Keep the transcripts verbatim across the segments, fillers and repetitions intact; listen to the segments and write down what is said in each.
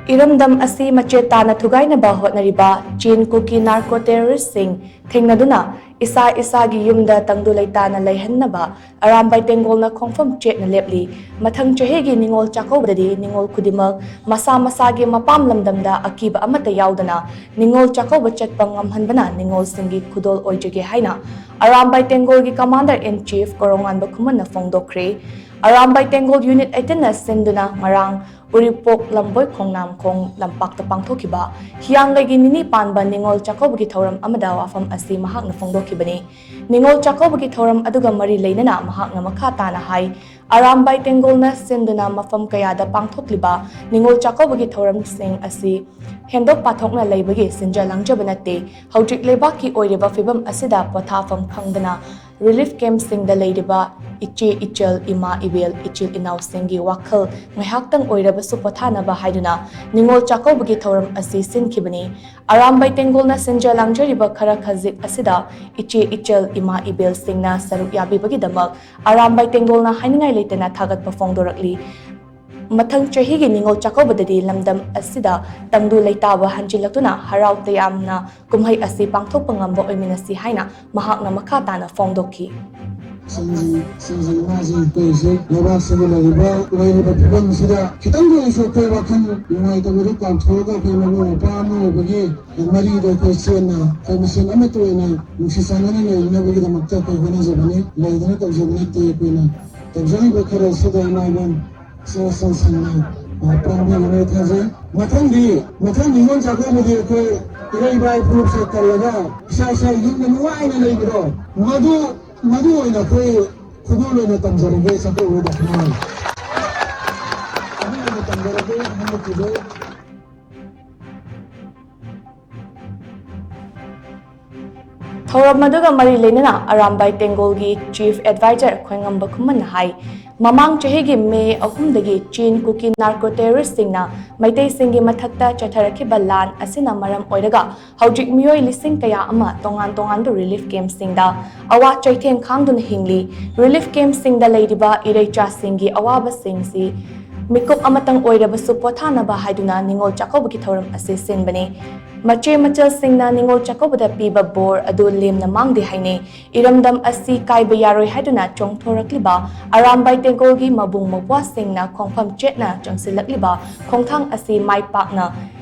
ꯏꯔꯝꯗꯝ ꯑꯁꯤ ꯃꯆꯦꯠ ꯇꯥꯅ ꯊꯨꯒꯥꯏꯅꯕ ꯍꯣꯠꯅꯔꯤꯕ ꯆꯤꯟ ꯀꯨꯀꯤ ꯅꯥꯔꯀꯣ ꯇꯦꯔꯣꯔꯤꯁꯁꯤꯡ ꯊꯦꯡꯅꯗꯨꯅ ꯏꯁꯥ ꯏꯁꯥꯒꯤ ꯌꯨꯝꯗ ꯇꯪꯗꯨ ꯂꯩꯇꯥꯅ ꯂꯩꯍꯟꯅꯕ ꯑꯔꯥꯝꯕꯥꯏ ꯇꯦꯡꯒꯣꯜꯅ ꯈꯣꯡꯐꯝ ꯆꯦꯠꯅ ꯂꯦꯞꯂꯤ꯫ ꯃꯊꯪ ꯆꯍꯤꯒꯤ ꯅꯤꯉꯣꯜ ꯆꯥꯛꯀꯧꯕꯗꯗꯤ ꯅꯤꯉꯣꯜ ꯈꯨꯗꯤꯡꯃꯛ ꯃꯁꯥ ꯃꯁꯥꯒꯤ ꯃꯄꯥꯝ ꯂꯝꯗꯝꯗ ꯑꯀꯤꯕ ꯑꯃꯠꯇ ꯌꯥꯎꯗꯅ ꯅꯤꯉꯣꯜ ꯆꯥꯛꯀꯧꯕ ꯆꯠꯄ ꯉꯝꯍꯟꯕꯅ ꯅꯤꯉꯣꯜꯁꯤꯡꯒꯤ ꯈꯨꯗꯣꯜ ꯑꯣꯏꯖꯒꯦ ꯍꯥꯏꯅ Arambai ꯇꯦꯡꯒꯣꯜꯒꯤ Commander in Chief ꯀꯣꯔꯧꯉꯥꯟꯕ ꯈꯨꯃꯟꯅ ꯐꯣꯡꯗꯣꯛꯈ꯭ꯔꯦ꯫ Arambai ꯇꯦꯡꯒꯣꯜ Unit eighteen ꯅ ꯁꯤꯟꯗꯨꯅ ꯉꯔꯥꯡ ꯎꯔꯤꯄꯣꯛ ꯂꯝꯕꯣꯏ ꯈꯣꯡꯅꯥꯡꯈꯣꯡ ꯂꯝꯄꯥꯛꯇ ꯄꯥꯡꯊꯣꯛꯈꯤꯕ ꯍꯤꯌꯥꯡꯒꯩꯒꯤ ꯅꯤꯅꯤ ꯄꯥꯟꯕ ꯅꯤꯉꯣꯜ ꯆꯥꯛꯀꯧꯕꯒꯤ ꯊꯧꯔꯝ ꯑꯃꯗ ꯋꯥꯐꯝ ꯑꯁꯤ ꯃꯍꯥꯛꯅ ꯐꯣꯡꯗꯣꯛꯈꯤꯕꯅꯤ꯫ ꯅꯤꯉꯣꯜ ꯆꯥꯛꯀꯧꯕꯒꯤ ꯊꯧꯔꯝ ꯑꯗꯨꯒ ꯃꯔꯤ ꯂꯩꯅꯅ ꯃꯍꯥꯛꯅ ꯃꯈꯥ ꯇꯥꯅ ꯍꯥꯏ, ꯑꯔꯥꯝꯕꯥꯏ ꯇꯦꯡꯒꯣꯜꯅ ꯁꯤꯟꯗꯨꯅ ꯃꯐꯝ ꯀꯌꯥꯗ ꯄꯥꯡꯊꯣꯛꯂꯤꯕ ꯅꯤꯉꯣꯜ ꯆꯥꯛꯀꯧꯕꯒꯤ ꯊꯧꯔꯝꯁꯤꯡ ꯑꯁꯤ ꯍꯦꯟꯗꯣꯛ ꯄꯥꯊꯣꯛꯅ ꯂꯩꯕꯒꯤ ꯁꯤꯟꯖ ꯂꯥꯡꯖꯕ ꯅꯠꯇꯦ꯫ ꯍꯧꯖꯤꯛ ꯂꯩꯕꯥꯛꯀꯤ ꯑꯣꯏꯔꯤꯕ ꯐꯤꯕꯝ ꯑꯁꯤꯗ ꯄꯣꯊꯥꯐꯝ ꯈꯪꯗꯅ ꯔꯤꯂꯤꯐ ꯀꯦꯝꯞꯁꯤꯡꯗ ꯂꯩꯔꯤꯕ ꯏꯆꯦ ꯏꯆꯜ, ꯏꯃꯥ ꯏꯕꯦꯜ, ꯏꯆꯤꯜ ꯏꯅꯥꯎꯁꯤꯡꯒꯤ ꯋꯥꯈꯜ ꯉꯥꯏꯍꯥꯛꯇꯪ ꯑꯣꯏꯔꯕꯁꯨ ꯄꯣꯊꯥꯅꯕ ꯍꯥꯏꯗꯨꯅ ꯅꯤꯉꯣꯜ ꯆꯥꯛꯀꯧꯕꯒꯤ ꯊꯧꯔꯝ ꯑꯁꯤ ꯁꯤꯟꯈꯤꯕꯅꯤ꯫ ꯑꯔꯥꯝꯕꯥꯏ ꯇꯦꯡꯒꯣꯜꯅ ꯁꯤꯟꯖ ꯂꯥꯡꯖꯔꯤꯕ ꯈꯔ ꯈꯖꯤꯛ ꯑꯁꯤꯗ ꯏꯆꯦ ꯏꯆꯜ, ꯏꯃꯥ ꯏꯕꯦꯜꯁꯤꯡꯅ ꯁꯔꯨꯛ ꯌꯥꯕꯤꯕꯒꯤꯗꯃꯛ ꯑꯔꯥꯝꯕꯥꯏ ꯇꯦꯡꯒꯣꯜꯅ ꯍꯥꯏꯅꯤꯡꯉꯥꯏ ꯂꯩꯇꯅ ꯊꯥꯒꯠꯄ ꯐꯣꯡꯗꯣꯔꯛꯂꯤ꯫ ꯃꯊꯪ ꯆꯍꯤꯒꯤ ꯅꯤꯉꯣꯜ ꯆꯥꯛꯀꯧꯕꯗꯗꯤ ꯂꯝꯗꯝ ꯑꯁꯤꯗ ꯇꯪꯗꯨ ꯂꯩꯇꯥꯕ ꯍꯟꯖꯤꯜꯂꯛꯇꯨꯅ ꯍꯔꯥꯎ ꯇꯌꯥꯝꯅ ꯀꯨꯝꯍꯩ ꯑꯁꯤ ꯄꯥꯡꯊꯣꯛꯄ ꯉꯝꯕ ꯑꯣꯏꯃꯤꯟꯅꯁꯤ ꯍꯥꯏꯅ ꯃꯍꯥꯛꯅ ꯃꯈꯥ ꯇꯥꯅ ꯐꯣꯡꯗꯣꯛꯈꯤ꯫ ꯁꯤꯡꯁꯤꯡ ꯏꯃꯥꯁꯤꯡ ꯑꯩꯈꯣꯏꯁꯦ ꯂꯩꯕꯥꯛꯁꯤꯒꯤ ꯂꯩꯔꯤꯕ ꯂꯩꯔꯤꯕ ꯐꯤꯕꯝꯁꯤꯗ ꯈꯤꯇꯪꯗ ꯑꯣꯏꯔꯁꯨ ꯑꯩꯈꯣꯏ ꯋꯥꯈꯜ ꯅꯨꯡꯉꯥꯏꯇꯕꯗꯨ ꯀꯥꯎꯊꯣꯛꯑꯒ ꯑꯩꯈꯣꯏ ꯃꯕꯨꯡ ꯃꯧꯄ꯭ꯋꯥ ꯑꯃ ꯑꯣꯏꯕꯒꯤ ꯃꯔꯤꯗꯣ ꯑꯩꯈꯣꯏ ꯆꯦꯠꯅ ꯑꯩꯈꯣꯏ ꯃꯁꯦꯟ ꯑꯃꯠꯇ ꯑꯣꯏꯅ ꯅꯨꯡꯁꯤ ꯆꯥꯟꯅꯅ ꯂꯩꯅꯕꯒꯤꯗꯃꯛꯇ ꯑꯩꯈꯣꯏ ꯍꯣꯠꯅꯖꯕꯅꯤ꯫ ꯂꯩꯗꯅ ꯇꯧꯖꯕ ꯅꯠꯇꯦ꯫ ꯑꯩꯈꯣꯏꯅ ꯇꯧꯖꯔꯤꯕ ꯈꯔ ꯑꯁꯤꯗ ꯏꯃꯥ ꯏꯕꯦꯟ ꯏꯆꯥ ꯏꯆꯥꯁꯤꯡꯅ ꯄꯥꯡꯕꯤꯒꯅꯤ ꯊꯥꯖꯩ꯫ ꯃꯊꯪꯗꯤ ꯃꯊꯪ ꯅꯤꯉꯣꯜ ꯆꯥꯛꯀꯧꯕꯗꯤ ꯑꯩꯈꯣꯏ ꯏꯔꯩ ꯏꯚꯥꯏ ꯐꯨꯔꯨꯞꯁꯦ ꯀꯜꯂꯒ ꯏꯁꯥ ꯏꯁꯥ ꯌꯨꯝꯗ ꯅꯨꯡꯉꯥꯏꯅ ꯂꯩꯕꯗꯣ ꯃꯗꯨ ꯃꯗꯨ ꯑꯣꯏꯅ ꯑꯩꯈꯣꯏ ꯈꯨꯗꯣꯜ ꯑꯣꯏꯅ ꯇꯝꯖꯔꯒꯦ ꯆꯥꯛꯀꯧꯕꯗ ꯈꯨꯗꯣꯜ ꯑꯣꯏꯅ ꯇꯝꯖꯔꯒꯦ ꯍꯟꯗꯛꯀꯤꯗꯤ꯫ ꯊꯧꯔꯝ ꯑꯗꯨꯒ ꯃꯔꯤ ꯂꯩꯅꯅ ꯑꯔꯥꯝꯕꯥꯏ ꯇꯦꯡꯒꯣꯜꯒꯤ Chief Advisor ꯈꯣꯏꯉꯝꯕ ꯈꯨꯃꯟꯅ ꯍꯥꯏ, ꯃꯃꯥꯡ ꯆꯍꯤꯒꯤ ꯃꯦ ꯑꯍꯨꯝꯗꯒꯤ ꯆꯤꯟ ꯀꯨꯀꯤ ꯅꯥꯔꯀꯣ ꯇꯦꯔꯣꯔꯤꯁꯁꯤꯡꯅ ꯃꯩꯇꯩꯁꯤꯡꯒꯤ ꯃꯊꯛꯇ ꯆꯠꯊꯔꯛꯈꯤꯕ ꯂꯥꯟ ꯑꯁꯤꯅ ꯃꯔꯝ ꯑꯣꯏꯔꯒ ꯍꯧꯖꯤꯛ ꯃꯤꯑꯣꯏ ꯂꯤꯁꯤꯡ ꯀꯌꯥ ꯑꯃ ꯇꯣꯉꯥꯟ ꯇꯣꯉꯥꯟꯕ ꯔꯤꯂꯤꯐ ꯀꯦꯝꯞꯁꯤꯡꯗ ꯑꯋꯥ ꯆꯩꯊꯦꯡ ꯈꯥꯡꯗꯨꯅ ꯍꯤꯡꯂꯤ꯫ ꯔꯤꯂꯤꯐ ꯀꯦꯝꯞꯁꯤꯡꯗ ꯂꯩꯔꯤꯕ ꯏꯔꯩꯆꯥꯁꯤꯡꯒꯤ ꯑꯋꯥꯕꯁꯤꯡꯁꯤ ꯃꯤꯀꯨꯞ ꯑꯃꯇꯪ ꯑꯣꯏꯔꯕꯁꯨ ꯄꯣꯊꯥꯅꯕ ꯍꯥꯏꯗꯨꯅ ꯅꯤꯉꯣꯜ ꯆꯥꯛꯀꯧꯕꯒꯤ ꯊꯧꯔꯝ ꯑꯁꯤ ꯁꯤꯟꯕꯅꯤ꯫ ꯃꯆꯦ ꯃꯆꯜꯁꯤꯡꯅ ꯅꯤꯉꯣꯜ ꯆꯥꯛꯀꯧꯕꯗ ꯄꯤꯕ ꯕꯣꯔ ꯑꯗꯨ ꯂꯦꯝꯅ ꯃꯥꯡꯗꯦ ꯍꯥꯏꯅꯩ꯫ ꯏꯔꯝꯗꯝ ꯑꯁꯤ ꯀꯥꯏꯕ ꯌꯥꯔꯣꯏ ꯍꯥꯏꯗꯨꯅ ꯆꯣꯡꯊꯣꯔꯛꯂꯤꯕ ꯑꯔꯥꯝꯕꯥꯏ ꯇꯦꯡꯒꯣꯜꯒꯤ ꯃꯕꯨꯡ ꯃꯧꯄ꯭ꯋꯥꯁꯤꯡꯅ ꯈꯣꯡꯐꯝ ꯆꯦꯠꯅ ꯆꯪꯁꯤꯜꯂꯛꯂꯤꯕ ꯈꯣꯡꯊꯥꯡ ꯑꯁꯤ ꯃꯥꯏ ꯄꯥꯛꯅ,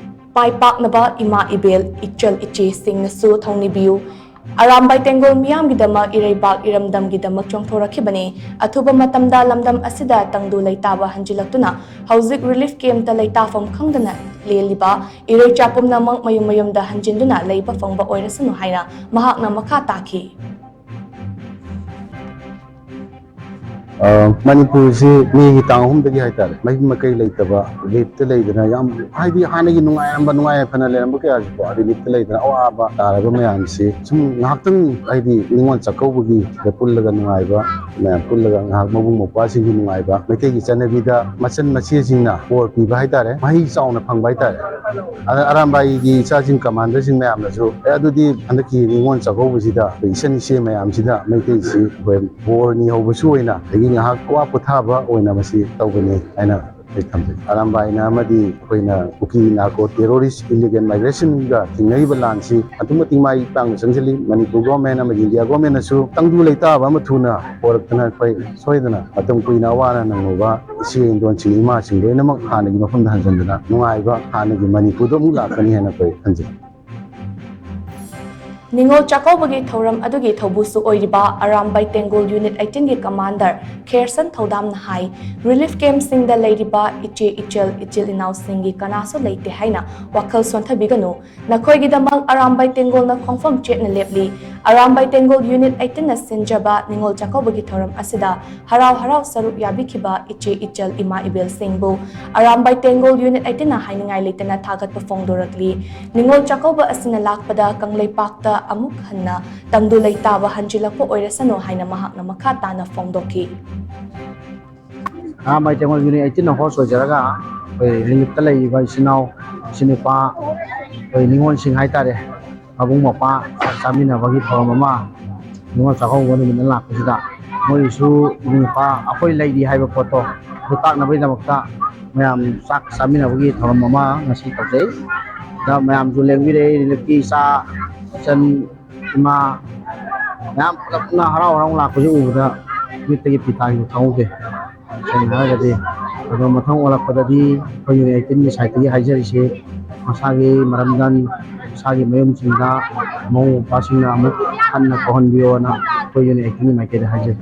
ꯃꯥꯏ ꯄꯥꯛꯅꯕ ꯏꯃꯥ ꯏꯕꯦꯜ, ꯏꯆꯜ ꯏꯆꯦꯁꯤꯡꯅꯁꯨ ꯊꯧꯅꯤꯕꯤꯌꯨ꯫ ꯑꯔꯥꯝꯕꯥꯏ ꯇꯦꯡꯒꯣꯜ ꯃꯤꯌꯥꯝꯒꯤꯗꯃꯛ ꯏꯔꯩꯕꯥꯛ ꯏꯔꯝꯗꯝꯒꯤꯗꯃꯛ ꯆꯣꯡꯊꯣꯔꯛꯈꯤꯕꯅꯤ꯫ ꯑꯊꯨꯕ ꯃꯇꯝꯗ ꯂꯝꯗꯝ ꯑꯁꯤꯗ ꯇꯪꯗꯨ ꯂꯩꯇꯥꯕ ꯍꯟꯖꯤꯜꯂꯛꯇꯨꯅ ꯍꯧꯖꯤꯛ ꯔꯤꯂꯤꯐ ꯀꯦꯝꯞꯇ ꯂꯩꯇꯥꯐꯝ ꯈꯪꯗꯅ ꯂꯦꯜꯂꯤꯕ ꯏꯔꯩꯆꯥ ꯄꯨꯝꯅꯃꯛ ꯃꯌꯨꯝ ꯃꯌꯨꯝꯗ ꯍꯟꯖꯤꯟꯗꯨꯅ ꯂꯩꯕ ꯐꯪꯕ ꯑꯣꯏꯔꯁꯅꯨ ꯍꯥꯏꯅ ꯃꯍꯥꯛꯅ ꯃꯈꯥ ꯇꯥꯈꯤ꯫ ꯑ, ꯃꯅꯤꯄꯨꯔꯁꯤ ꯃꯦꯒꯤ ꯇꯥꯡ ꯑꯍꯨꯝꯗꯒꯤ ꯍꯥꯏꯇꯥꯔꯦ, ꯃꯍꯤꯛ ꯃꯀꯩ ꯂꯩꯇꯕ, ꯔꯤꯂꯤꯐꯇ ꯂꯩꯗꯅ ꯌꯥꯝ, ꯍꯥꯏꯗꯤ ꯍꯥꯟꯅꯒꯤ ꯅꯨꯡꯉꯥꯏꯔꯝꯕ, ꯅꯨꯡꯉꯥꯏ ꯌꯥꯏꯐꯅ ꯂꯩꯔꯝꯕ ꯀꯌꯥꯁꯤꯀꯣ, ꯔꯤꯂꯤꯐꯇ ꯂꯩꯗꯅ ꯑꯋꯥꯕ ꯇꯥꯔꯕ ꯃꯌꯥꯝꯁꯤ ꯁꯨꯝ ꯉꯥꯏꯍꯥꯛꯇꯪ, ꯍꯥꯏꯗꯤ ꯅꯤꯉꯣꯜ ꯆꯥꯛꯀꯧꯕꯒꯤꯗ ꯄꯨꯜꯂꯒ ꯅꯨꯡꯉꯥꯏꯕ, ꯃꯌꯥꯝ ꯄꯨꯜꯂꯒ ꯉꯥꯏꯍꯥꯛ ꯃꯕꯨꯡ ꯃꯧꯄ꯭ꯋꯥꯁꯤꯡꯒꯤ ꯅꯨꯡꯉꯥꯏꯕ, ꯃꯩꯇꯩꯒꯤ ꯆꯠꯅꯕꯤꯗ ꯃꯆꯟ ꯃꯆꯦꯁꯤꯡꯅ ꯕꯣꯔ ꯄꯤꯕ ꯍꯥꯏꯇꯥꯔꯦ, ꯃꯍꯩ ꯆꯥꯎꯅ ꯐꯪꯕ ꯍꯥꯏꯇꯥꯔꯦ꯫ ꯑꯗ ꯑꯔꯥꯝꯕꯥꯏꯒꯤ ꯏꯆꯥꯁꯤꯡ ꯀꯃꯥꯟꯗꯔꯁꯤꯡ ꯃꯌꯥꯝꯅꯁꯨ, "ꯑꯦ, ꯑꯗꯨꯗꯤ ꯍꯟꯗꯛꯀꯤ ꯅꯤꯉꯣꯜ ꯆꯥꯛꯀꯧꯕꯁꯤꯗ ꯑꯩꯈꯣꯏ ꯏꯆꯟ ꯏꯆꯦ ꯃꯌꯥꯝꯁꯤꯗ ꯃꯩꯇꯩꯁꯤ ꯑꯩꯈꯣꯏ ꯕꯣꯔ ꯅꯤꯍꯧꯕꯁꯨ ꯑꯣꯏꯅ ꯑꯗꯒꯤ ꯉꯥꯏꯍꯥꯛ ꯋꯥ ꯄꯣꯊꯥꯕ ꯑꯣꯏꯅ ꯃꯁꯤ ꯇꯧꯕꯅꯤ" ꯍꯥꯏꯅ ꯑꯩ ꯊꯝꯖꯩ꯫ ꯑꯔꯥꯝꯕꯥꯏꯅ ꯑꯃꯗꯤ ꯑꯩꯈꯣꯏꯅ ꯀꯨꯀꯤ ꯅꯥꯔꯀꯣ ꯇꯦꯔꯣꯔꯤꯁ ꯏꯂꯤꯒꯦꯜ ꯃꯥꯏꯒ꯭ꯔꯦꯁꯟꯒ ꯊꯦꯡꯅꯔꯤꯕ ꯂꯥꯟꯁꯤ ꯑꯗꯨꯛꯀꯤ ꯃꯇꯤꯛ ꯃꯥꯏ ꯄꯥꯛꯅ ꯆꯪꯁꯤꯜꯂꯤ꯫ ꯃꯅꯤꯄꯨꯔ ꯒꯣꯔꯃꯦꯟ ꯑꯃꯗꯤ ꯏꯟꯗꯤꯌꯥ ꯒꯣꯔꯃꯦꯟꯅꯁꯨ ꯇꯪꯗꯨ ꯂꯩꯇꯥꯕ ꯑꯃ ꯊꯨꯅ ꯄꯣꯔꯛꯇꯅ ꯑꯩꯈꯣꯏ ꯁꯣꯏꯗꯅ ꯃꯇꯝ ꯀꯨꯏꯅ ꯑꯋꯥ ꯑꯅꯥ ꯅꯪꯂꯨꯕ ꯏꯆꯦ ꯏꯟꯗꯣꯟꯁꯤꯡ, ꯏꯃꯥꯁꯤꯡ ꯂꯣꯏꯅꯃꯛ ꯍꯥꯟꯅꯒꯤ ꯃꯐꯝꯗ ꯍꯟꯖꯤꯟꯗꯅ ꯅꯨꯡꯉꯥꯏꯕ ꯍꯥꯟꯅꯒꯤ ꯃꯅꯤꯄꯨꯔꯗ ꯑꯃꯨꯛ ꯂꯥꯛꯀꯅꯤ ꯍꯥꯏꯅ ꯑꯩꯈꯣꯏ ꯈꯟꯖꯩ꯫ ꯅꯤꯉꯣꯜ ꯆꯥꯛꯀꯧꯕꯒꯤ ꯊꯧꯔꯝ ꯑꯗꯨꯒꯤ ꯊꯧꯕꯨꯁꯨ ꯑꯣꯏꯔꯤꯕ ꯑꯔꯥꯝꯕꯥꯏ ꯇꯦꯡꯒꯣꯜ ꯌꯨꯅꯤꯠ ꯑꯩꯠꯇꯤꯟꯒꯤ ꯀꯃꯥꯟꯗꯔ ꯈꯦꯔꯁꯟ ꯊꯧꯗꯥꯝꯅ ꯍꯥꯏ, ꯔꯤꯂꯤꯐ ꯀꯦꯝꯞꯁꯤꯡꯗ ꯂꯩꯔꯤꯕ ꯏꯆꯦ ꯏꯆꯜ, ꯏꯆꯤꯜ ꯏꯅꯥꯎꯁꯤꯡꯒꯤ ꯀꯅꯥꯁꯨ ꯂꯩꯇꯦ ꯍꯥꯏꯅ ꯋꯥꯈꯜ ꯁꯣꯟꯊꯕꯤꯒꯅꯨ꯫ ꯅꯈꯣꯏꯒꯤꯗꯃꯛ ꯑꯔꯥꯝꯕꯥꯏ ꯇꯦꯡꯒꯣꯜꯅ ꯈꯣꯡꯐꯝ ꯆꯦꯠꯅ ꯂꯦꯞꯂꯤ꯫ ꯑꯔꯥꯝꯕꯥꯏ ꯇꯦꯡꯒꯣꯜ ꯌꯨꯅꯤꯠ ꯑꯩꯠꯇꯤꯟꯅ ꯁꯤꯟꯖꯕ ꯅꯤꯉꯣꯜ ꯆꯥꯛꯀꯧꯕꯒꯤ ꯊꯧꯔꯝ ꯑꯁꯤꯗ ꯍꯔꯥꯎ ꯍꯔꯥꯎ ꯁꯔꯨꯛ ꯌꯥꯕꯤꯈꯤꯕ ꯏꯆꯦ ꯏꯆꯜ ꯏꯃꯥ ꯏꯕꯦꯜꯁꯤꯡꯕꯨ ꯑꯔꯥꯝꯕꯥꯏ ꯇꯦꯡꯒꯣꯜ ꯌꯨꯅꯤꯠ ꯑꯩꯠꯇꯤꯟꯅ ꯍꯥꯏꯅꯤꯡꯉꯥꯏ ꯂꯩꯇꯅ ꯊꯥꯒꯠꯄ ꯐꯣꯡꯗꯣꯔꯛꯂꯤ꯫ ꯅꯤꯉꯣꯜ ꯆꯥꯛꯀꯧꯕ ꯑꯁꯤꯅ ꯂꯥꯛꯄꯗ ꯀꯪꯂꯩꯄꯥꯛꯇ ꯑꯃꯨꯛ ꯍꯟꯅ ꯇꯪꯗꯨ ꯂꯩꯇꯥꯕ ꯍꯟꯖꯤꯜꯂꯛꯄ ꯑꯣꯏꯔꯁꯅꯨ ꯍꯥꯏꯅ ꯃꯍꯥꯛꯅ ꯃꯈꯥ ꯇꯥꯅ ꯐꯣꯡꯗꯣꯛꯈꯤ꯫ ꯑꯔꯥꯝꯕꯥꯏ ꯇꯦꯡꯒꯣꯜ ꯌꯨꯅꯤꯠ ꯑꯩꯠꯇꯤꯟꯅ ꯍꯣꯁ ꯑꯣꯏꯖꯔꯒ ꯑꯩꯈꯣꯏ ꯔꯤꯂꯤꯐꯇ ꯂꯩꯔꯤꯕ ꯏꯆꯤꯟ ꯏꯅꯥꯎ, ꯏꯆꯤꯟ ꯅꯨꯄꯥ, ꯑꯩꯈꯣꯏ ꯅꯤꯉꯣꯜꯁꯤꯡ ꯍꯥꯏꯇꯥꯔꯦ, ꯃꯕꯨꯡ ꯃꯧꯄ꯭ꯋꯥ ꯆꯥꯛ ꯆꯥꯃꯤꯟꯅꯕꯒꯤ ꯊꯧꯔꯝ ꯑꯃ ꯅꯤꯉꯣꯜ ꯆꯥꯛꯀꯧꯕ ꯅꯨꯃꯤꯠꯅ ꯂꯥꯛꯄꯁꯤꯗ ꯃꯣꯏꯒꯤꯁꯨ ꯏꯕꯨꯡ ꯏꯄ꯭ꯋꯥ ꯑꯩꯈꯣꯏ ꯂꯩꯔꯤ ꯍꯥꯏꯕ ꯄꯣꯠꯇꯣ ꯑꯗꯨ ꯇꯥꯛꯅꯕꯒꯤꯗꯃꯛꯇ ꯃꯌꯥꯝ ꯆꯥꯛ ꯆꯥꯃꯤꯟꯅꯕꯒꯤ ꯊꯧꯔꯝ ꯑꯃ ꯉꯁꯤ ꯇꯧꯖꯩ꯫ ꯗ ꯃꯌꯥꯝꯁꯨ ꯂꯦꯡꯕꯤꯔꯦ꯫ ꯔꯤꯂꯤꯐꯀꯤ ꯏꯆꯥ, ꯏꯆꯟ, ꯏꯃꯥ ꯃꯌꯥꯝ ꯄꯨꯂꯞꯅ ꯍꯔꯥꯎ ꯍꯔꯥꯎ ꯂꯥꯛꯄꯁꯦ ꯎꯕꯗ ꯃꯤꯠꯇꯒꯤ ꯄꯤ ꯇꯥꯈꯤꯕ ꯈꯪꯍꯧꯗꯦ꯫ ꯁꯦꯡꯅ ꯍꯥꯏꯔꯒꯗꯤ ꯑꯗꯣ ꯃꯊꯪ ꯑꯣꯜꯂꯛꯄꯗꯗꯤ ꯑꯩꯈꯣꯏ ꯌꯨꯅꯤꯠ ꯑꯩꯠꯇꯤꯟꯒꯤ ꯁꯥꯏꯠꯇꯒꯤ ꯍꯥꯏꯖꯔꯤꯁꯦ, ꯃꯁꯥꯒꯤ ꯃꯔꯝꯗꯝ, ꯃꯁꯥꯒꯤ ꯃꯌꯨꯝꯁꯤꯡꯗ ꯃꯧ ꯃꯄꯥꯁꯤꯡꯅ ꯑꯃꯨꯛ ꯍꯟꯅ ꯀꯧꯍꯟꯕꯤꯌꯣꯅ ꯑꯩꯈꯣꯏ ꯌꯨꯅꯤꯠ ꯑꯩꯠꯇꯤꯟꯒꯤ ꯃꯥꯏꯀꯩꯗ ꯍꯥꯏꯖꯔꯤ꯫